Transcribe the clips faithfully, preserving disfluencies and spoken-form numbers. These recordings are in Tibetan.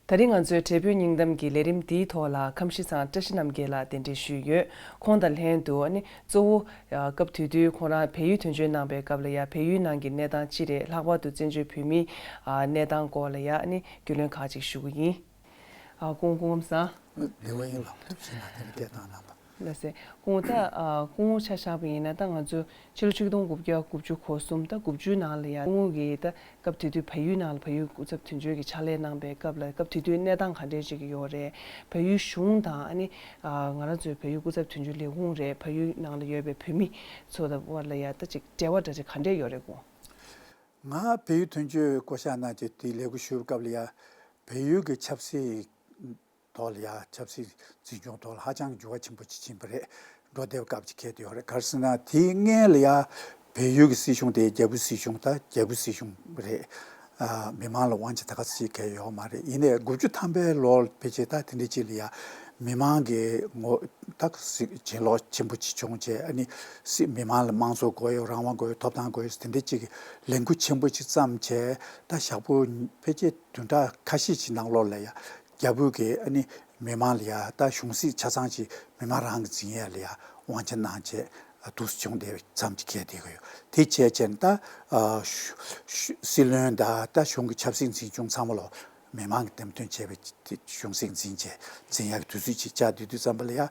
ད་རིང་ང་ཚོའི་འབྲས་བུ་སྙིང་གཏམ་གྱི་ལས་རིམ་འདིའི་ཐོག་ལ་ཁམས་ཞིང་ཚང་བཀྲ་ཤིས་རྣམ་རྒྱལ་ལགས་གདན་འདྲེན་ཞུས་ཡོད། ཁོང་དང་ལྷན་དུ་ཨ་ནི་གཙོ་བོ་ཨ་སྐབས་དེ་དུས་ཁོང་རང་བལ་ཡུལ་དོན་གཅོད་གནང་པའི་སྐབས་ལ་ཡ་བལ་ཡུལ་ནང་གི་གནས་སྟངས་ཅི་རེད། ལྷག་པར་དུ་བཙན་བྱོལ་བོད་མིའི་ཨ་གནས་སྟངས་སྐོར་ལ་ཡ་ཨ་ནི་རྒྱུས་ལོན་ཁག་ཅིག་ཞུ་གི་ཡིན། ཨ་སྐུ་ངོ་སྐུ་ངོ་ཁམས་བཟང་། བདེ་བ་ཡིན་ལགས། ཐུགས་རྗེ་གནང་། དེ་རིང་སྐད་བཏང་གནང་བ། ལགས་སེ། སྐུ་ངོ་ད་ཨ་སྐུ་ངོ་ཆ་བཞག་པ་ཡིན་ན་ད་ང་ཚོ་ཕྱི་ལོ་ཆིག་སྟོང་དགུ་བརྒྱ་དགུ་བཅུ་གོ་གསུམ་ད་དགུ་བཅུའི་ནང་ལ་ཡ་སྐུ་ངོ་གིས་ད་སྐབས་དེ་དུས་བལ་ཡུལ་ནང་ལ་བལ་ཡུལ་སྐུ་ཚབ་དོན་གཅོད་ཀྱི་ཕྱག་ལས་གནང་པའི་སྐབས་ལ་སྐབས་དེ་དུས་གནས་སྟངས་ག་འདྲས་ཅིག་ཡོད་རེད། བལ་ཡུལ་གཞུང་དང་ཨ་ནི་ཨ་ང་རང་ཚོའི་བལ་ཡུལ་སྐུ་ཚབ་དོན་གཅོད་ལས་ཁུངས་རེད། བལ་ཡུལ་ནང་ལ་ཡོད་པའི་བོད་མི་ཚོ་དང་དབར་ལ་ཡ་ད་ཅིག་འབྲེལ་བ་འདྲ་ཅིག་ག་འདྲས་ཡོད་རེད་སྐུ་ངོ། ང་བལ་ཡུལ་དོན་གཅོད་བསྐོ་བཞག་གནང་བྱས་དེ་ལས་འགུལ་ཞུ་བའི་སྐབས་ལ་ཡ་བལ་ཡུལ་གྱི་ཆབ་སྲིད་ཐོག་ལ་ཡ་ཆབ་སྲིད་འཛིན་སྐྱོང་ཐོག་ལ་ཧ་ཅང་འགྱུར་བ་ཆེན་པོ་ཅིག་ཕྱིན་པ་རེད། འགྲོ་བསྡད་པའི་སྐབས་ཅིག་འཁེལ་ཡོད་རེད། ག་རེ་ཟེར་ན་དེའི་སྔོན་ལ་ཡ་བལ་ཡུལ་གྱི་སྲིད་གཞུང་དེ་རྒྱལ་པོའི་སྲིད་གཞུང་ད་རྒྱལ་པོའི་སྲིད་གཞུང་རེད། ཨ་མི་མང་ལ་དབང་ཆ་ད་ག་ཚོད་ཅིག་གང་ཡང་ཡོད་མ་རེད། ཡིན་ནའི་དགུ་བཅུ་ཐམ་པའི་ལོར་ཕལ་ཆེར་ད་དེ་འདྲའི་ཅིག་ལ་ཡ་མི་མང་གི་ངོ་ད་ག་ཟེར་གྱེན་ལོག་ཆེན་པོ་ཅིག་བྱུང་བྱས། ཨ་ནི་སྲིད་མི་མང་ལ་དམངས་གཙོ་དགོས་ཡོད། རང་དབང་དགོས་ཡོད། ཐོབ་ཐང་དགོས་ཡོད་དེ་འདྲའི་ཅིག་གི་ལས་འགུལ་ཆེན་པོ་ཅིག་བརྩམས་བྱས། ད་ཞག་པོ་ཕལ་ཆེར་བདུན་ཕྲག་ཁ་ཤས་ཅིག་ནང་ལོགས་ལ་ཡ་རྒྱལ་པོ་གིས་ཨ་ནི་མི་མང་ལ་ཡ་ད་གཞུང་སྲིད་ཆ་ཚང་ཅིག་མི་མང་རང་གིས་འཛིན་ཡས་ལ་ཡ་དབང་ཆ་གནང་བྱས་འདུག་སེ་བྱུང་བསྡད་པའི་མཚམས་ཅིག་འཁེལ་བསྡད་ཀྱི་ཡོད། དེ་བྱས་བྱས་ནས་ད་ཨ་ཞུ་ཞུ་སྲིད་བློན་དང་ད་གཞུང་གི་ཆབ་སྲིད་འཛིན་སྐྱོང་ཚང་མ་ལོ་མི་མང་གིས་འདེམས་ཐོན་བྱས་པའི་དེ་གཞུང་སྲིད་འཛིན་བྱས་འཛིན་ཡག་གི་དུས་ཚོད་ཅིག་ཆགས་བསྡད་དུས་ཙམ་པ་ལ་ཡ།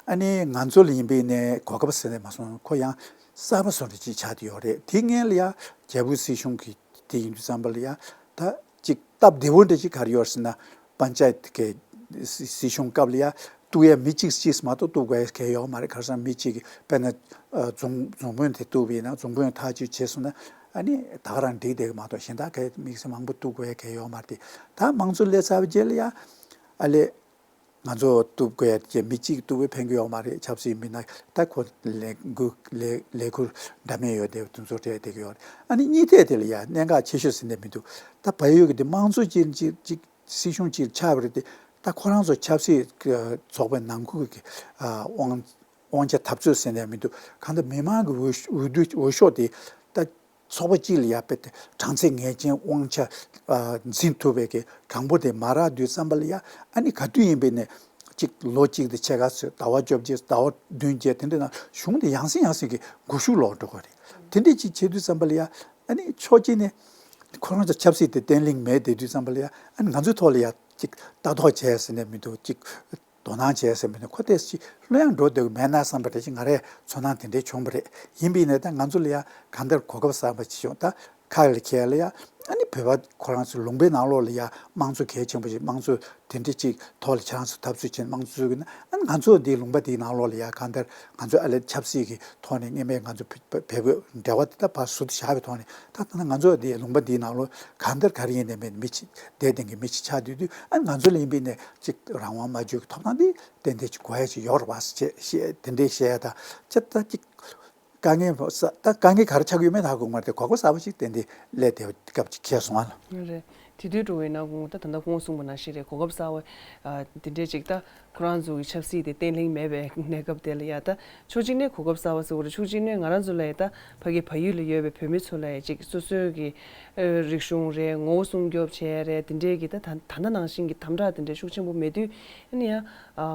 ཨ་ནི་ང་ཚོ་ལ་ཡིན་པའི་ནས་གོ་སྐབས་ཟེར་ནས་མ་སོང་། ཁོ་ཡང་གསར་པ་བཟོ་འདྲ་ཅིག་ཆགས་བསྡད་ཡོད་རེད། དེ་སྔོན་ལ་ཡ་རྒྱལ་པོའི་སྲིད་གཞུང་གི་དེ་ཡིན་དུས་ཙམ་པ་ལ་ཡ་ད་ཅིག་སྟབས་བདེ་བོ་འདྲ་ཅིག་ག་རེ་ཡོད་ཟེར་ན། པན་ཅ་ཡེད་ཀྱི་སྲིད་སྲིད་གཞུང་སྐབས་ལ་ཡ་གཏུག་ཡ་མི་གཅིག་གཅིག་མ་གཏོགས་གཏུག་དགོས་ཡ་གང་ཡང་ཡོད་མ་རེད། ག་རེ་ཟེར་ན་མི་གཅིག་གིས་དཔེར་ན་ཨ་རྫོང་རྫོང་དཔོན་དེ་གཏུག་པ་ཡིན་ན་རྫོང་དཔོན་ཐག་གཅོད་བྱས་སོང་ན་ཨ་ནི་ད་ག་རང་འགྲིག་བསྡད་ཀྱི་མ་གཏོགས་གཞན་དག་གི་དམིགས་བསལ་མང་པོ་གཏུག་དགོས་ཡ་གང་ཡང་ཡོད་མ་རེད། ད་དམངས་གཙོ་སླེབས་ཚར་བའི་རྗེས་ལ་ཡ་ཨ་ལས། ང་ཚོ་གཏུག་དགོས་ཡ་དེ་མི་གཅིག་གཏུག་པས་ཕན་གྱི་ཡོད་མ་རེད། ཆབ་སྲིད་མི་སྣ་ད་ཁོ་ལས་འགུལ་ལས་ལས་ཁུར་འདྲ་མིན་ཡོད་དེ་དེ་ཚོ་སྤྲད་བསྡད་ཀྱི་ཡོད་རེད། ཨ་ནི་གཉིས་ཐད་དེ་ལ་ཡ་གནད་འགག་ཆེ་ཤོས་ཟེར་ནས་མི་འདུག་ད་བལ་ཡུལ་གྱི་དེ་དམངས་གཙོ་ཅིག་ཅིག་ཅིག་སྲིད་གཞུང་ཅིག་ཆགས་པ་རེད་དེ། ད་ཁོ་རང་ཚོ་ཆབ་སྲིད་ཚོགས་པའི་ནང་ཁུལ་གྱི་ཨ་དབང་དབང་ཆ་འཐབ་རྩོད་ཟེར་ནས་མི་འདུག་གང་ལྟར་མི་མང་གི་འོས་འོས་བསྡུ་འོས་ཤོག་དེ་ད། ཚོགས་པ་གཅིག་ལ་ཡ་དཔེ་དེ་གྲངས་ཚད་ངེས་ཅན་དབང་ཆ་ཨ་འཛིན་ཐུབ་པའི་གི་གྲངས་འབོར་དེ་མ་རག་དུས་ཙམ་པ་ལ་ཡ་ཨ་ནི་ག་དུས་ཡིན་པའི་ནས་གཅིག་ལོ་གཅིག་དང་ཕྱེད་ཀ་ཚོད་ཟླ་བ་བཅོ་བརྒྱད་ཟླ་བ་བདུན་བརྒྱད་དེ་འདྲ་ནང་གཞུང་དེ་ཡང་སེ་ཡང་སེ་གི་འགུལ་ཤུགས་ལོག་འགྲོ་གི་རེད། དེ་འདྲ་ཅིག་བྱེད་དུས་ཙམ་པ་ལ་ཡ་ཨ་ནི་ཕྱོགས་གཅིག་ནས་ཁོ་རང་ཚོ་ཆབ་སྲིད་དེ་བརྟན་ལྷིང་མེད་བསྡད་དུས་ཙམ་པ་ལ་ཡ་ཨ་ནི་ང་ཚོའི་ཐོག་ལ་ཡ་གཅིག་ལྟ་རྟོག་བྱས་ཟེར་ནས་མི་འདུག་གཅིག་དོ་སྣང་བྱས་ཟེར་མི་འདུག་ཁོ་ཏོག་ཙམ་ལྷོད་ཡངས་འགྲོ་འདོད་ཀྱི་མེད་ན་བསམ་པ་འདྲ་ཅིག་ང་རའི་ཚོར་སྣང་དེ་འདྲའི་བྱུང་བ་རེད། ཡིན་པས་ན་ད་ང་ཚོ་ལ་ཡ་གང་ལྟར་གོ་སྐབས་གསར་པ་ཅིག་བྱུང་། ད་ཁ་ལ་ཁྱེར་ལ་ཡ་ཨ་ནི་བོད་པ་ཁོ་རང་ཚོ་ལུང་པའི་ནང་ལོགས་ལ་ཡ་དམངས་གཙོ་གལ་ཆེན་པོ་ཞིག་དམངས་གཙོ་དེ་འདྲ་ཅིག་ཐོག་ལ་ཁྱེད་རང་ཚོ་འཐབ་རྩོད་བྱས་ནས་དམངས་གཙོ་བཟོས་ཀྱི་ན་ཨ་ནི་ང་ཚོ་འདི་ལུང་པ་འདིའི་ནང་ལོགས་ལ་ཡ་གང་ལྟར་ང་ཚོ་ཨ་ལས་ཆབ་སྲིད་ཀྱི་ཐོག་ནས་སྔོན་མའི་ང་ཚོ་བོད་བོད་པའི་འབྲེལ་བ་དེ་ད་ཕར་ཟུར་དུ་བཞག་པའི་ཐོག་ནས་ད་ད་ལྟ་ང་ཚོ་འདི་ལུང་པ་འདིའི་ནང་ལོགས་གང་ལྟར་ག་རེ་ཡིན་ནའི་མི་མི་ཅིག་བསྡད་ཐེངས་ཀྱི་མི་ཅིག་ཆགས་དུས་དུས་ཨ་ནི་ང་ཚོ་ལ་ཡིན་པས་ནས་ཅིག་རང་དབང་སྨྲ་བརྗོད་ཀྱི་ཐོབ་ཐང་འདི་ཏན་ཏན་ཅིག་དགོས་ཡ་ཅིག་ཡོད་རེད་བ་ཞེས་ཞེས་དེ་འདྲའི་བཤད་ཡ་ད་ཅི་ད་ཅིག་དཀའ་ངལ་ས་ད་དཀའ་ངལ་ག་རེ་ཆགས་ཀྱི་ཡོད་མེད་ད་དགོངས་མ་རེད་དེ་གོ་སྐབས་གསར་པ་ཅིག་ཏན་ཏན་སླེབས་བསྡད་པ་སྐབས་ཅིག་འཁེལ་སོང་ཨ་ལ། རེད། དེ་དུས་འགྲོ་བའི་ནང་ཁོང་ད་ད་ལྟ་ཁོང་གསུངས་པ་ནང་བཞིན་རེད། གོ་སྐབས་གསར་པ་ཨ་དེ་འདྲས་ཅིག་ད་ཁོ་རང་ཚོ་གི་ཆབ་སྲིད་དེ་བརྟན་ལྷིང་མེད་པའི་གནས་སྐབས་དེ་ལ་ཡ་ད་ཕྱོགས་གཅིག་ནས་གོ་སྐབས་གསར་པ་ཟེར་བ་རེད། ཕྱོགས་གཅིག་ནས་ང་རང་ཚོ་ལ་ཡ་ད་ཕ་གི་བལ་ཡུལ་ལ་ཡོད་པའི་བོད་མི་ཚོ་ལ་ཡ་ཅིག་སོ་སོའི་གི་ཨ་རིག་གཞུང་རེད། ངོ་བོ་སྲུང་སྐྱོབ་བྱས་རེད། དེ་འདྲས་གི་ད་ད་ད་ལྟ་ནང་བཞིན་གི་དམ་དྲག་དེ་འདྲས་ཤུགས་ཆེན་པོ་མེད་དུས་ཨ་ནི་ཡ་ཨ་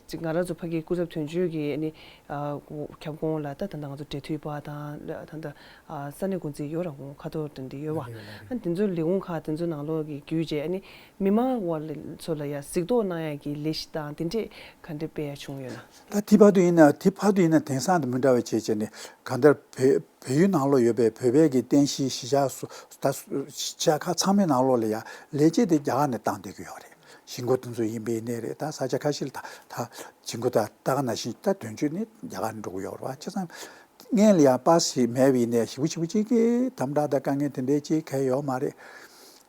ཅིག་ང་རང་ཚོ་ཕ་གི་སྐུ་ཚབ་དོན་གཅོད་ཀྱི་ཨ་ནི་ཨ་ཁྱབ་ཁོངས་ལ་ད་ད་ལྟ་ང་ཚོ་འབྲེལ་མཐུད་པ་དང་ད་ལྟ་ཨ་ས་གནས་འགོ་འཛིན་ཡོད་ར་ཁོང་ཁ་ཐོར་དེ་འདྲས་ཡོད་བ། ཨ་དེ་ཚོ་ལས་ཁུངས་ཁག་དེ་ཚོ་ནང་ལོགས་ཀྱི་བརྒྱུད་བྱས་ཨ་ནི་མི་མང་བ་ལ་ཚོ་ལ་ཡ་གཟིགས་རྟོག་གནང་ཡ་གི་ལས་གཞི་དང་དེ་འདྲས་ག་འདྲས་སྤེལ་ཡ་བྱུང་ཡོད་ན། ད་དེ་བར་དུ་ཡིན་ན་དེ་བར་དུ་ཡིན་ན་དེང་སང་དང་མི་འདྲ་བའི་བྱས་བྱས་ནས་གང་ལྟར་བོད་བལ་ཡུལ་ནང་ལོགས་ཡོད་པའི་བོད་པའི་གི་རྟེན་གཞི་གཞིས་ཆགས་སུ་ད་གཞིས་ཆགས་ཁག་ཚང་མའི་ནང་ལོགས་ལ་ཡ་ལས་བྱེད་དེ་རྒྱ་གར་ནས་བཏང་བསྡད་ཀྱི་ཡོད་རེད། གཞིས་འགོ་དེ་ཚོ་ཡིན་པའི་གནས་རེད། ད་ས་ཆ་ཁ་ཤས་ལ་ད་ད་གཞིས་འགོ་ད་ད་ག་ནང་བཞིན་ད་དོན་གཅོད་ནི་རྒྱ་གར་ནས་འགྲོ་གི་ཡོད་རེད་བ། བྱས་ཙང་སྔོན་ལ་ཡ་པ་སི་མེད་པའི་གནས་ཞེ་པོ་ཞེ་པོ་ཅིག་གི་དམ་དྲག་དང་དཀའ་ངལ་དེ་འདྲའི་ཅིག་གང་ཡོད་མ་རེད།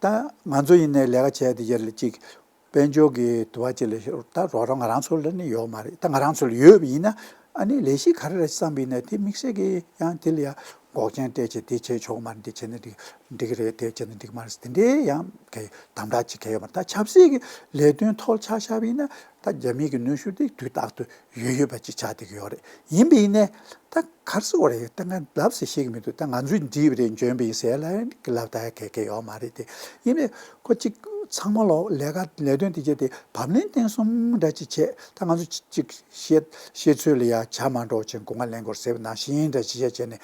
ད་ང་ཚོ་ཡིན་ནའི་ལས་ཀ་བྱས་དེ་ཡར་ལ་ཅིག་དཔལ་འབྱོར་གྱི་དུ་བ་ཅིག་ལ་ད་རོགས་རམ་ང་རང་ཚོ་ལ་ནི་ཡོད་མ་རེད། ད་ང་རང་ཚོ་ལ་ཡོད་པ་ཡིན་ན་ཨ་ནི་ལས་གཞི་ག་རེ་རེད་བསམ་པ་ཡིན་ན་དེ་དམིགས་བསལ་གྱི་ཡང་དེ་ལ་ཡང་འགོག་རྐྱེན་སྤྲད་བྱས་དེ་བྱས་ཆོག་གི་མ་རེད། འདི་བྱས་ན་འགྲིག་འགྲིག་གི་རེད། དེ་བྱས་ན་འགྲིག་གི་མ་རེད། དེ་འདྲའི་ཡང་གི་དམ་དྲག་ཅིག་གང་ཡོད་མ་རེད། ད་ཆབ་སྲིད་ཀྱི་ལས་དོན་ཐོག་ཆ་བཞག་པ་ཡིན་ན་ད་རྒྱ་མི་གི་གནོན་ཤུགས་དེ་དུས་རྟག་ཏུ་ཡོད་ཡོད་པ་ཅིག་ཆགས་བསྡད་ཀྱི་ཡོད་རེད། ཡིན་པ་ཡིན་ནའི་ད་ག་རེ་ཟེར་དགོས་རེད། ད་ང་ལབ་ཟེར་ཤེས་ཀྱི་མི་འདུག་ད་ང་ཚོས་འདྲིས་པ་རེད་འཇོན་པ་ཡིན་ཟེར་ལབ་ཡ་གི་ལབ་ད་ཡ་གལ་གལ་ཡོད་མ་རེད་དེ། ཡིན་ནའི་ཁོ་གཅིག་ ཚང་མ་ལོ་ལས་ཀ་ལས་དོན་དེ་བྱས་ཏེ་བབ་ལན་བསྟན་གསུམ་འདྲ་ཅིག་བྱས། ད་ང་ཚོ་ཅིག་ཅིག་བཤད་བཤད་ཚོད་ལ་ཡ་བྱ་མ་འགྲོ་ཅན་སྒོ་ང་ལེན་དགོས་ཟེར་བ་ནང་བཞིན་འདྲ་ཅིག་བྱས་བྱས་ནས།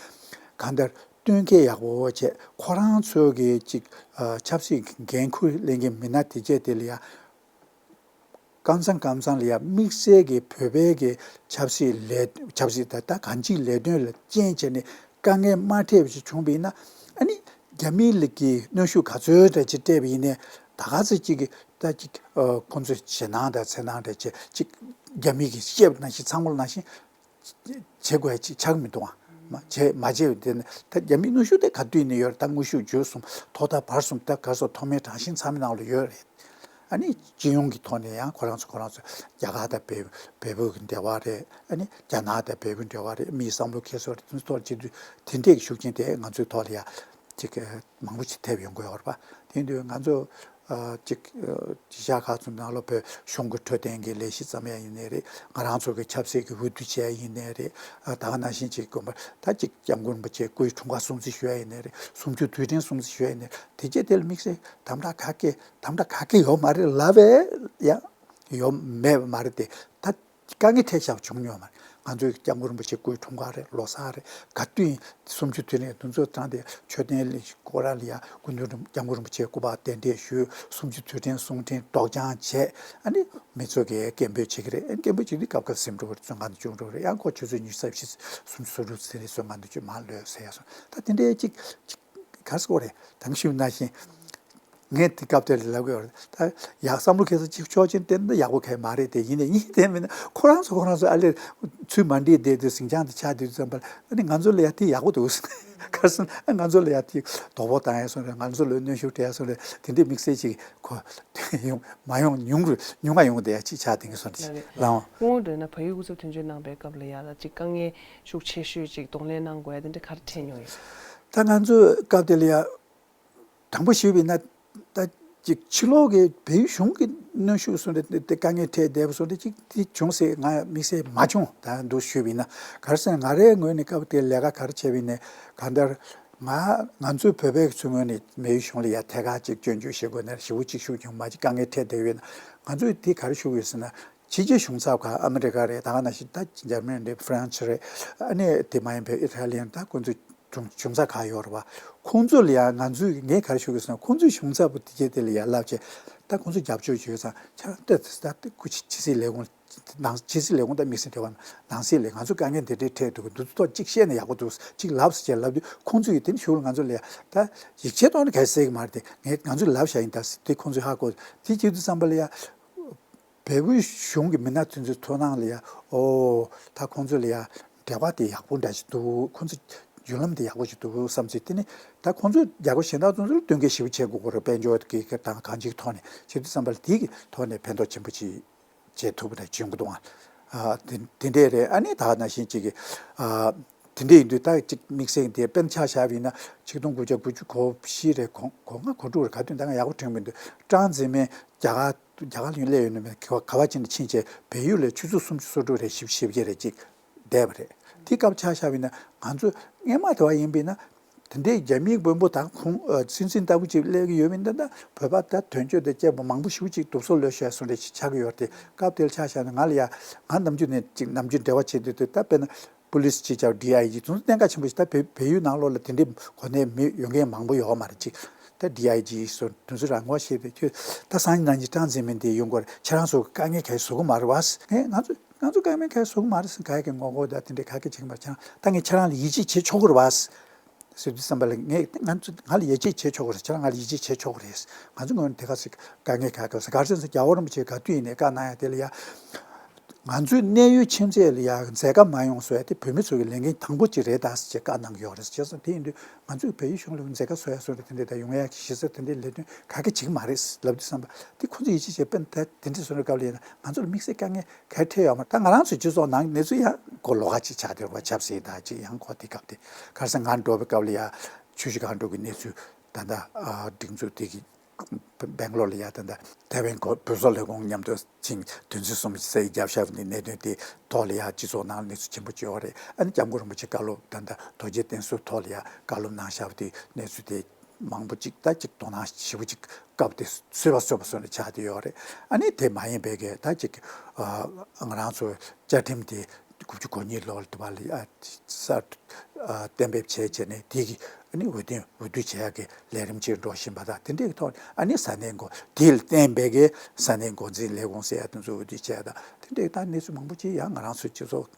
གང་ལྟར་བསྟུན་མཁས་ཡག་པོ་བྱས། ཁོ་རང་ཚོ་གི་ཅིག་ཨ་ཆབ་སྲིད་འགན་ཁུར་ལེན་མཁན་མི་སྣ་དེ་བྱས་དེ་ལ་ཡ། ཀམ་ཚང་ཀམ་ཚང་ལ་ཡ་དམིགས་བསལ་གྱི་བོད་པའི་གི་ཆབ་སྲིད་ལས་ཆབ་སྲིད་ད་ལྟ་གང་ཅིའི་ལས་དོན་ལ་རྐྱེན་བྱས་ནས་དཀའ་ངལ་མ་འཕྲད་པ་ཞིག་བྱུང་བ་ཡིན་ན། ཨ་ནི་རྒྱ་མིའི་ལ་གི་གནོན་ཤུགས་ག་ཚོད་འདྲ་ཅིག་སྤྲད་པ་ཡིན་ནའི་ད་ག་ཚོད་ཅིག་གི་ད་ཅིག་ཨ་ཁོང་ཚོས་ཞེད་སྣང་དང་འཚེར་སྣང་འདྲ་ཅིག་ཅིག་རྒྱ་མི་གིས་བཤད་པ་ནང་བཞིན་ཚང་མ་ལ་ནང་བཞིན་བྱེད་དགོས་ཡ་ཅིག་ཆགས་མི་འདུག་ཨ། མ་བྱས་མ་བྱས་པ་དེ་ནི་ད་རྒྱ་མིའི་གནོན་ཤུགས་དེ་ག་དུས་ནས་ཡོད་རེད། ད་དངོས་ཤུགས་བརྗོད་གསུམ་ཐོག་མཐའ་བར་གསུམ་ད་ག་སོ་ཐོག་མའི་དྲང་བཞིན་ཚང་མའི་ནང་ལ་ཡོད་རེད། ཨ་ནི་སྤྱི་ཡོངས་ཀྱི་ཐོག་ནས་ཡང་ཁོ་རང་ཚོ་ཁོ་རང་ཚོ་རྒྱ་གར་དང་བལ་བལ་པོ་གི་འབྲེལ་བ་རེད། ཨ་ནི་རྒྱ་ནག་དང་བལ་པོའི་འབྲེལ་བ་རེད། མིའི་བསམ་བློ་འཁྱེར་སོ་རེད། དེ་ཚོ་ཐོག་ལ་བྱེད་དུས་དེ་འདྲས་ཀྱི་ཤུགས་རྐྱེན་དེ་ང་ཚོའི་ཐོག་ལ་ཡ་ཅིག་མང་པོ་ཅིག་ཐེབས་ཡོང་གི་ཡོད་རེད་པ། དེ་ཡིན་དུས་ང་ཚོ་ཅིག་ཅིག་ཤ་ཁ་ཚུན་ནང་ལོགས་བོད་གཞུང་གི་འཕྲོད་བསྟེན་གྱི་ལས་གཞི་བརྩམས་ཡ་ཡིན་ནའི་རེད། ང་རང་ཚོ་གི་ཆབ་སྲིད་ཀྱི་འོས་བསྡུ་བྱས་ཡ་ཡིན་ནའི་རེད། ད་ག་ནང་བཞིན་ཅིག་དགོན་པ་ད་ཅིག་སྐྱབས་མགོན་རིན་པོ་ཆེ་སྐུའི་འཁྲུངས་སྐར་སྲུང་བརྩི་ཞུ་ཡ་ཡིན་ནའི་རེད། གསུམ་བཅུ་དུས་དྲན་སྲུང་བརྩི་ཞུ་ཡ་ཡིན་ནའི་རེད། དེ་རྗེས་དེ་ལ་དམིགས་བསལ་དམ་དྲག་ག་གེ་དམ་དྲག་ག་གེ་ཡོད་མ་རེད་ལབ་པས་ཡང་ཡོད་མེད་མ་རེད་དེ། ད་དཀའ་ངལ་འཕྲད་བཞག་བྱུང་མྱོང་མ་རེད། ང་ཚོའི་སྐྱབས་མགོན་རིན་པོ་ཆེ་སྐུའི་འཁྲུངས་སྐར་རེད། ལོ་གསར་རེད། ག་དུས་ཡིན་གསུམ་བཅུ་དུས་དྲན་དུས་ཚོད་དྲངས་ཏེ་མཆོད་རྟེན་ལ་སྐོར་ར་ལ་ཡ་སྐུ་མདུན་སྐྱབས་མགོན་རིན་པོ་ཆེ་སྐུ་པར་རྟེན་འབྲེལ་ཞུས། གསུམ་བཅུ་དུས་དྲན་གསུང་འཕྲིན་སྒྲོག་སྦྱང་བྱས། ཨ་ནི་མི་ཚོ་གིས་སྐད་འབོད་བྱེད་ཀྱི་རེད། ཨ་ནི་སྐད་འབོད་བྱེད་དུས་སྐབས་སྐབས་སེམས་སྤྲོ་བ་བཙོན་ཁང་དུ་བཅུག་འགྲོ་རེད། ཡང་ཁོ་ཆུ་ཚོད་ཉི་ཤུ་རྩ་བཞི་སུམ་ཅུ་སོ་དྲུག་ཚེ་རིང་བཙོན་ཁང་དུ་བཅུག་མ་ལོས་ཟེར་ཡ་སོང་། ད་དེ་འདྲའི་ཅིག་ཅིག་ག་རེ་ཟེར་དགོས་རེད། ད་གིན་ཞུས་ནང་བཞིན། ངས་དེ་སྐབས་དེར་ལབ་དགོས་རེད། ད་ཡག་བསམ་བློ་ཁེ་ས་གཅིག་ཆོག་ཅན་དེ་འདི་ཡག་པོ་གང་ཡང་མ་རེད་དེ། ཡིན་ནའི་ཡིན་དེ་མིན་ན་ཁོ་རང་ཚོ་ཁོ་རང་ཚོ་ཨ་ལས་ཚུལ་མ་འགྲིག་བསྡད་དུས་ཟིང་ཆ་དེ་ཆགས་དུས་ཙམ་པ་ལ། ཨ་ནི་ང་ཚོ་ལ་ཡ་དེ་ཡག་པོ་འདུག་ག་རེ་ཟེར་ན་ང་ཚོ་ལ་ཡ་དེ་དོགས་པ་བཏང་ཡ་སོང་རེད། ང་ཚོ་ལ་གནོན་ཤུགས་སྤྲད་ཡ་སོང་རེད། དེ་འདྲའི་དམིགས་བསལ་ཅིག་གོ་ཡོང་མ་ཡོང་ཉུང་རུ་ཉུང་ང་ཡོང་བསྡད་ཡ་ཅིག་ཆགས་བསྡད་ཀྱི་སོང་རེད། ལགས་འོང་། སྐུ་ངོ་མདུན་ན་བལ་ཡུལ་སྐུ་ཚབ་དོན་གཅོད་གནང་པའི་སྐབས་ལ་ཡ་ལ་ཅིག་དཀའ་ངལ་ཤུགས་ཆེ་ཤོས་ཅིག་གདོང་ལེན་གནང་དགོས་ཡ་དེ་འདྲ་ག་རེ་འཕྲད་མྱོང་ཡོད། ད་ང་ཚོ་སྐབས་དེ་ལ་ཡ། དྲང་པོ་ཞུས་པ་ཡིན་ན། ད་ཅིག་ཕྱི་ལོགས་ཀྱི་བལ་ཡུལ་གཞུང་གི་གནོན་ཤུགས་སོང་རེད་དེ། དཀའ་ངལ་འཕྲད་བསྡད་པ་སོང་རེད། ཅིག་དེ་བྱུང་ཟེར་ང་དམིགས་བསལ་མ་བྱུང་། ད་འདུག་ཞུས་པ་ཡིན་ན། ག་རེ་ཟེར་ན་ང་རའི་ངོས་ནས་སྐབས་དེར་ལས་ཀ་ག་རེ་བྱས་པ་ཡིན་ནའི། གང་ལྟར་ང་ང་ཚོའི་བོད་པའི་ཚོའི་ངོས་ནས་བལ་ཡུལ་གཞུང་ལ་ཡ་ཐད་ཀར་ཅིག་སྐྱོན་བརྗོད་བྱེད་དགོས་ན་ཞེ་པོ་ཅིག་ཤུགས་ཀྱང་མ་ཅིག་དཀའ་ངལ་འཕྲད་བསྡད་ཡོད་ན། ང་ཚོས་དེ་ག་རེ་ཞུ་གི་ཡོད་ཟེར་ན། ཕྱི་རྒྱལ་གཞུང་ཚབ་ཁག་ཨ་མི་རི་ཀ་རེད། ད་ག་ནང་བཞིན་ད་འཇར་མན་རེད། ཧྥ་རན་སི་རེད། ཨ་ནི་དེ་མ་ཡིན་པའི་ཨི་ཊ་ལི་ཡན། ད་ཁོང་ཚོའི་གཞུང་གཞུང་ཚབ་ཁག་ཡོད་རེད་པ། ཁོང་ཚོ་ལ་ཡང་ང་ཚོས་ངས་ག་རེ་ཞུ་དགོས་ཟེར་ན། ཁོང་ཚོའི་གཞུང་ཚབ་པོ་དེ་གྱད་དེ་ལ་ཡང་ལབ་བྱས། ད་ཁོང་ཚོས་རྒྱབ་སྐྱོར་བྱེད་ཡོད་ཙང་ཁྱེད་རང་ལྟ་ད་ད་སྐུ་ཕྱི་ཕྱི་སྲིད་ལས་ཁུངས་ནང་ཕྱི་སྲིད་ལས་ཁུངས་དང་དམིགས་བསལ་འབྲེལ་བ་ནང་སྲིད་ལས། ང་ཚོ་དཀའ་ངལ་འདི་འདྲའི་འཕྲད་འདུག་འདི་ཚོ་ཐོག་གཅིག་བཤད་ན་ཡག་པོ་འདུག་གཅིག་ལབ་ཟེར་བྱས་ལབ་དུས། ཁོང་ཚོས་དེ་ནི་གཞུག་ལ་ང་ཚོ་ལ་ཡང་ད་ཡིག་ཆའི་ཐོག་ནས་ག་རེ་ཟེར་གྱི་མ་རེད་དེ། ངས་ང་ཚོས་ལབ་བཞག་ཡིན། ད་དེ་ཁོང་ཚོས་ཧ་གོ། དེ་བྱེད་དུས་ཙམ་པ་ལ་ཡང་། བལ་པོའི་གཞུང་གི་མི་སྣ་དེ་ཚོའི་ཚོར་སྣང་ལ་ཡ། ཨོ། ད་ཁོང་ཚོ་ལ་ཡ་འབྲེལ་བ་དེ་ཡག་པོ་འདྲ་ཞིག་འདུག་ཁོང་ཚོ་བརྒྱུད་ལམ་དེ་ཡག་པོ་ཞིག་འདུག་བསམ་ཚེ། དེ་ནི་ད་ཁོང་ཚོ་རྒྱ་གར་གཞན་དག་ཚོ་ཚོར་སྟོན་ཁ་ཞིབ་པོ་བྱེད་དགོས་ཀྱི་རེད། དཔལ་འབྱོར་གྱི་དང་གང་ཅིའི་ཐོག་ནས་བྱེད་དུས་ཙམ་པ་ལ་དེ་གི་ཐོག་ནས་ཕན་ཐོགས་ཆེན་པོ་ཅིག་བྱེད་ཐུབ་པ་འདྲ་བྱུང་གི་འདུག་ཨ། ཨ། དེ་དེ་འདྲས་རེད། ཨ་ནི་ད་ནང་བཞིན་ཅིག་གི། ཨ། དེ་འདྲས་ཡིན་དུས་ད་ཅིག་དམིགས་བསལ་དེ་དཔེར་ན་ཆ་བཞག་པ་ཡིན་ན། ཆིག་སྟོང་དགུ་བརྒྱ་དགུ་བཅུ་གོ་བཞི་རེད། གོ་གོ་ལྔ་གོ་དྲུག་རེད། ག་དུས་ད་ང་ཡག་པོ་དྲན་མི་འདུག་ཀྲང་ཛི་མིན་རྒྱ་གར། རྒྱ་གར་ལ་ཡོད་ལས་ཡོད་ནི་མེད། ག་བ་ག་བ་ཅིག་ནས་ཕྱིན་བྱས་བལ་ཡུལ་ལ་ཆུ་ཚོད་སུམ་ཅུ་སོ་དྲུག་རེ་བཞི་བཅུ་ཞེ་བརྒྱད་རེ་ཅིག་བསྡད་པ་རེད། དེ་སྐབས་ཆ་བཞག་པ་ཡིན་ན་ང་ཚོ་སྔས་མ་དེ་བ་ཡིན་པ་ཡིན་ན། དེ་འདྲའི་རྒྱ་མིའི་དཔོན་པོ་དང་ཁོང་ཨ་སྲིད་འཛིན་ལྟ་བུ་ཅིག་སླེབས་ཀྱི་ཡོད་པ་ཡིན་ན། ད་བོད་པ་ད་དོན་གཅོད་དང་སྐྱེས་པ་མང་པོ་ཞེ་པོ་ཅིག་དུག་སོ་ལོས་བྱས་སོང་རེ་ཅིག་ཆགས་ཀྱི་ཡོད་རེད་དེ། སྐབས་དེར་ཆ་བཞག་ན་ང་ལ་ཡ། ང་ནམ་རྒྱུན་ནས་ཅིག་ནམ་རྒྱུན་འབྲེལ་བ་བྱེད་དུས་དུས། ད་དཔེར་ན། པུ་ལིས་ཅིག་བྱ། ཌི་ཨའི་ཇི། དེ་ཚོ་གནད་འགག་ཆེན་པོ་ཞིག་ད་བལ་བལ་ཡུལ་ནང་ལོགས་ལ་དེ་འདྲའི་གོ་གནས་མི་ཡོད་མཁན་མང་པོ་ཡོད་མ་རེད་ཅིག་ད་ཌི་ཨའི་ཇི་སོགས་དེ་ཚོ་རང་དབང་བྱས་ཏེ། ཁྱོད་ད་སང་ཉིན་གནངས་ཉིན་ཀྲང་ཛི་མིན་དེ་ཡོང་གི་རེད། ཁྱེད་རང་ཚོ་དཀའ་ངལ་ག་རེ་བཟོ་གི་མ་རེད་བ། ངས་ང་ཚོ་ང་ཚོ་དཀའ་ངལ་ག་རེ་བཟོ་གི་མ་རེད་ཟེར། ག་གེ་ངོ་རྒོལ་དང་དེ་འདྲའི་ག་གེ་བྱེད་ཀྱི་མ་རེད། ཁྱེད་རང་ད་ངས་ཁྱེད་རང་ལ་ཡིད་ཆེས་བྱེད་ཆོག་གི་རེད་བ། ཟེར་དུས་ཙམ་པ་ལ། ངས་ང་ཚོ་ང་ལ་ཡིད་ཆེས་བྱེད་ཆོག་གི་རེད། ཁྱེད་རང་ང་ལ་ཡིད་ཆེས་བྱེད་ཆོག་གི་རེད། ང་ཚོ་ངོས་ནས་དེ་ག་ཟེར་དཀའ་ངལ་ག་གེ་ཟེར། ག་རེ་ཟེར་ན། རྒྱལ་བ་རིན་པོ་ཆེ་ག་དུས་ཡིན་ནའི་བཀའ་གནང་ཡ་དེ་ལ་ཡ། ང་ཚོའི་གནས་ཡུལ་ཁྱིམ་མཚེས་ལ་ཡ་མཛད་དཀའ་མ་ཡོང་བཟོ་ཡ་དེ་བོད་མི་ཚོ་གི་ལས་འགན་དང་པོ་ཅིག་རེད་ད་ཟེར་བྱས་བཀའ་གནང་གི་ཡོད་རེད། བྱས་ཙང་དེ་ཡིན་དུས་ང་ཚོས་བལ་ཡུལ་གཞུང་ལ་མཛད་དཀའ་བཟོ་ཡ་བཟོ་ཡ་དེ་འདྲ་ད་ཡོང་ཡ་གི་གཞི་རྩ་དེ་འདྲའི་ལས་དོན་ག་གེ་བྱེད་ཀྱི་མ་རེད་ལབ་དུས་ཙམ་པ་དེ་ཁོ་ཚོ་ཡིད་ཆེས་བྱས། དཔེར་ན་ད་དེ་འདྲ་བཟོ་འདྲ་སྐབས་ལ་ཡིན་ན་ང་ཚོ་ལ་དམིགས་བསལ་དཀའ་ངལ་ག་རེ་འཕྲད་ཡོད་མ་རེད། ད་ང་རང་ཚོའི་སྤྱི་ཚོགས་ནང་གནས་ཚུལ་ཡང་ཁོ་ལོགས་ཀ་ཅིག་ཆགས་བསྡད་རེད་བ། ཆབ་སྲིད་དང་ཅིག་ཡང་ཁོ་དེ་སྐབས་དེ། ག་རེ་ཟེར་ན་ང་འགྲོ་བའི་སྐབས་ལ་ཡ་ཆུ་བཞི་སྒང་དྲུག་གི་གནས་ཚུལ་ད་ལྟ་ཨ་སྒྲིག་འཛུགས་དེ་གི་སྦེང་ལོར་ལ་ཡ་ད་ལྟ་ཐའེ་ཝན་གོ་བོད་སོག་ལས་ཁུངས་མཉམ་དུ་ཕྱིན། དོན་ཚན་གསུམ་གྱི་སའི་རྒྱབ་ཤ་བ་ནས་གནད་དོན་དེ་ཐོག་ལ་ཡ་སྤྱི་ཚོགས་ནང་གནས་ཚུལ་ཆེན་པོ་བྱས་པ་རེད། ཨ་ནི་སྐྱབས་མགོན་རིན་པོ་ཆེ་བཀའ་སློབ་ད་ལྟ་རྡོ་རྗེ་གདན་ས་ཐོག་ལ་ཡ་བཀའ་སློབ་གནང་ཤག་པ་དེ་གནས་ཚུལ་དེ་ མང་པོ་ཅིག་ད་ཅིག་དོ་སྣང་ཞེ་པོ་ཅིག་སྐབས་དེ་གསོས་པ་གསོས་པ་སོགས་ནས་ཆགས་བསྡད་ཡོད་རེད། ཨ་ནི་དེ་མ་ཡིན་པའི་གི་ད་ཅིག་ང་རང་ཚོ་བཅའ་ཁྲིམས་དེ་དགུ་བཅུ་གོ་གཉིས་ལོར་དུ་བ་ལ་གསར་དུ་གཏན་འབེབས་བྱས་བྱས་ནས་དེ་གི་ཨ་ནི་འོས་འདེམས་འོས་བསྡུ་བྱེད་ཡག་གི་ལས་རིམ་ཅིག་འགྲོ་བཞིན་པ་དང་། དེ་འདྲའི་ཐོག་ནས་ཨ་ནི་ས་གནས་འགོ་དེ་ལ་བརྟེན་པའི་གི་ས་གནས་འགོ་འཛིན་ལས་ཁུངས་ཟེར་ཡ་དེ་ཚོ་འོས་བསྡུ་བྱས་ཡ་དང་། དེ་འདྲའི་ད་གནས་ཚུལ་མང་པོ་ཅིག་ཡང་ང་རང་ཚོའི་སྤྱི་ཚོགས་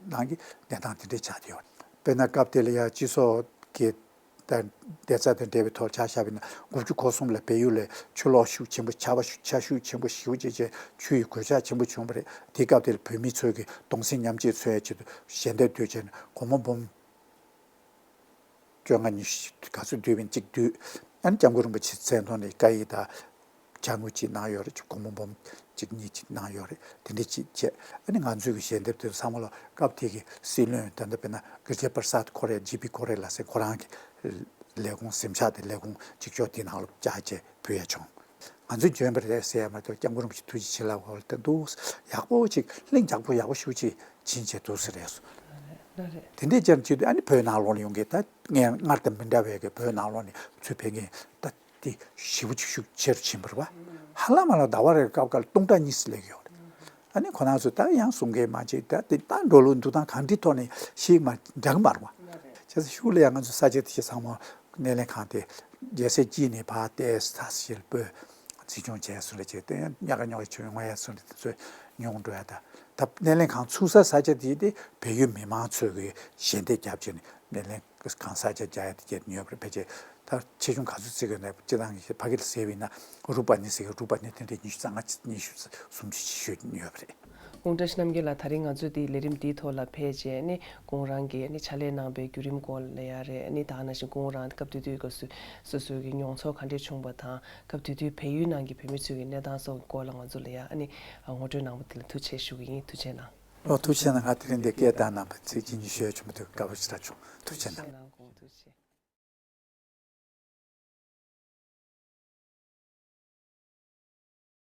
ནང་གི་གནས་སྟངས་དེ་འདྲའི་ཆགས་བསྡད་ཡོད། དཔེར་ན་སྐབས་དེ་ལ་ཡང་སྤྱི་ཚོགས་ཀྱི་ད་བདེ་རྩ་དང་འབྲེལ་བའི་ཐོག་ཆ་བཞག་པ་ཡིན་ན། དགུ་བཅུ་གོ་གསུམ་ལ་བལ་ཡུལ་ལ་ཆུ་ལོག་ཤུགས་ཆེན་པོ། ཆར་པ་ཤུགས་ཆར་ཤུགས་ཆེན་པོ་ཞེ་པོ་ཅིག་བྱས། ཆུ་ཡི་གོད་ཆག་ཆེན་པོ་བྱུང་བ་རེད། དེ་སྐབས་དེ་ལ་བོད་མི་ཚོས་ཀྱི་གདུང་སེམས་མཉམ་སྐྱེད་མཚོན་ཡའི་ཆེད་དུ་ཞལ་འདེབས་བསྡུས་བྱས་ནས་སྒོར་མོ་འབུམ་བཅོ་ལྔ་ཉི་ཤུ་ག་ཚོད་བསྡུས་པ་ཡིན་གཅིག་བསྡུས། ཨ་ནི་སྐྱབས་མགོན་རིན་པོ་ཆེ་མཚན་ཐོག་ནས་བཀའ་ཡིག་དང་བཅར་དངུལ་ཅིག་གནང་ཡོད་རེད། ཅིག་སྒོར་མོ་འབུམ་གཅིག་གཉིས་ཅིག་གནང་ཡོད་རེད། དེ་འདྲ་ཅིག་བྱས། ཨ་ནི་ང་ཚོའི་གི་ཞལ་འདེབས་དེ་ཚང་མ་ལ་སྐབས་དེ་གི་སྲིད་བློན་ད་ལྟ་དཔེར་ན་གྷི་རི་ཇ་པར་སཱད་ཁོ་རེ། ཇི་པི་ཁོ་རེ་ལགས་ཟེར། ཁོ་རང་གི་ལས་ཁུངས་གཟིམ་ཤག་དེ་ལས་ཁུངས་གཅིག་ལྕོགས་དེའི་ནང་ལ་བཅར་བྱས་ཕུལ་ཡ་བྱུང་། ང་ཚོས་འཇོན་པ་རེད་ཟེར་ཡ་མ་གཏོགས། སྐྱབས་མགོན་རིན་པོ་ཆེ་ཐུགས་རྗེ་ཆེ་ལབ་དགོས་རེད། ད་འདུག་ཡག་པོ་ཅིག་ལྷིང་འཇགས་པོ་ཡག་པོ་ཞེ་པོ་ཅིག་ཕྱིན་བྱས་འདུག་ཟེར་རེད་སོ། ལགས་རེད། དེ་འདྲས་ཅན་བྱེད་དུས། ཨ་ནི་བོད་ནང་ལོགས་ནས་ཡོང་མཁན། ད་ངས་སྔར་དང་མི་འདྲ་བའི་གི་བོད་ནང་ལོགས་ནས་ཚུར་ཕེབས་མཁན་ད་དེ་ཞེ་པོ་ཅིག་ཤུགས་ཆེ་རུ་ཕྱིན་པ་རེད་པ། ཧ་ལམ་མ་ལ་ཟླ་བ་རེར་སྐབས་འགའ་ལ་སྟོང་ཕྲག་གཉིས་ཙམ་སླེབས་ཡོད་རེད། ཨ་ནི་ཁོ་རང་ཚོས་ད་ཡང་གསུང་མཁན་མང་ཆེ་ད་དེ་ད་འགྲོ་ལུགས་འདུག་སྟངས་གང་འདྲའི་ཐོག་ནས་ཤེས་མ་འདྲ་གི་མ་རེད་པ། བྱས་ཙང་ཤུགས་ལ་ཡང་ང་ཚོ་ས་ཆ་དེ་ཆ་ཚང་མ་སྣེ་ལེན་ཁང་དེ་རྒྱལ་སའི་དཀྱིལ་ནས་ཕར་ཏོག་ཙམ་ཞིག་སྤོས། འཛིན་སྐྱོང་བྱས་སོང་རེད་ཅེས། དེ་ཡང་ཉག་ག་ཉོག་ག་ཆུ་ཡོང་བ་ཡ་སོང་རེད། དེ་ཚོས་ཉུང་འགྲོ་ཡ། ད་ད་སྣེ་ལེན་ཁང་ཚུགས་ས་ས་ཆ་དེ་དེ་བལ་ཡུལ་མི་མང་ཚོས་གི་ཞལ་འདེབས་བརྒྱབ་བྱས་ནས་སྣེ་ལེན་ཁང་ས་ཆ་བརྒྱ་ཡ་དེ་བརྒྱད་ཉོས་པ་རེད། ཕལ་ཆེར་ད་ཆེ་ཆུང་ག་ཚོད་བརྩི་དགོས་ན། སྤྱིར་བཏང་གི་ཕ་གི་ལ་ཟེར་བ་ཡིན་ན་རུ་པ་ནི་ཟེར་གི། རུ་པ་ནི་དེ་འདྲའི་ཉི་ཤུ་རྩ་ལྔ། ཉི་ཤུ་སུམ་ཅུ་ཅིག་ཤོད་ཉོས་པ་རེད། ཀུན་བཀྲ་ཤིས་རྣམ་རྒྱལ་ལགས། ད་རིང་ང་ཚོའི་འདི་ལས་རིམ་འདིའི་ཐོག་ལ་ཕེབས་བྱས་ནས་ཁོང་རང་གིས་ནི་ཕྱག་ལས་གནང་པའི་བརྒྱུད་རིམ་སྐོར་ལ་ཡ་རེད། ནི་ད་ནང་བཞིན་ཁོང་རང་སྐབས་དེ་དུས་སྐབས་སུ་སོ་སོའི་གི་མྱོང་ཚོར་ག་འདྲས་བྱུང་བ་དང་། སྐབས་དེ་དུས་བལ་ཡུལ་ནང་གི་བོད་མི་ཚོའི་གི་གནས་སྟངས་སོགས་ཀྱི་སྐོར་ལ་ང་ཚོ་ལ་ཡ་ནི་ངོ་སྤྲོད་གནང་བ་དེ་ལ་ཐུགས་རྗེ་ཆེ་ཞུ་གི་ཡིན། ཐུགས་རྗེ་གནང་། ཨོ། ཐུགས་རྗེ་གནང་། ང་དེ་རིང་འདི་སྐད་བཏང་གནང་བ་ཚིག་གཅིག་གཉིས་ཤོད་བྱུང་བ་དེ་དགའ་པོ་ཞེ་དྲག་བྱུང་། ཐུགས་རྗེ་གནང་། ཐུགས་རྗེ་གནང་། ཐུགས་རྗེ།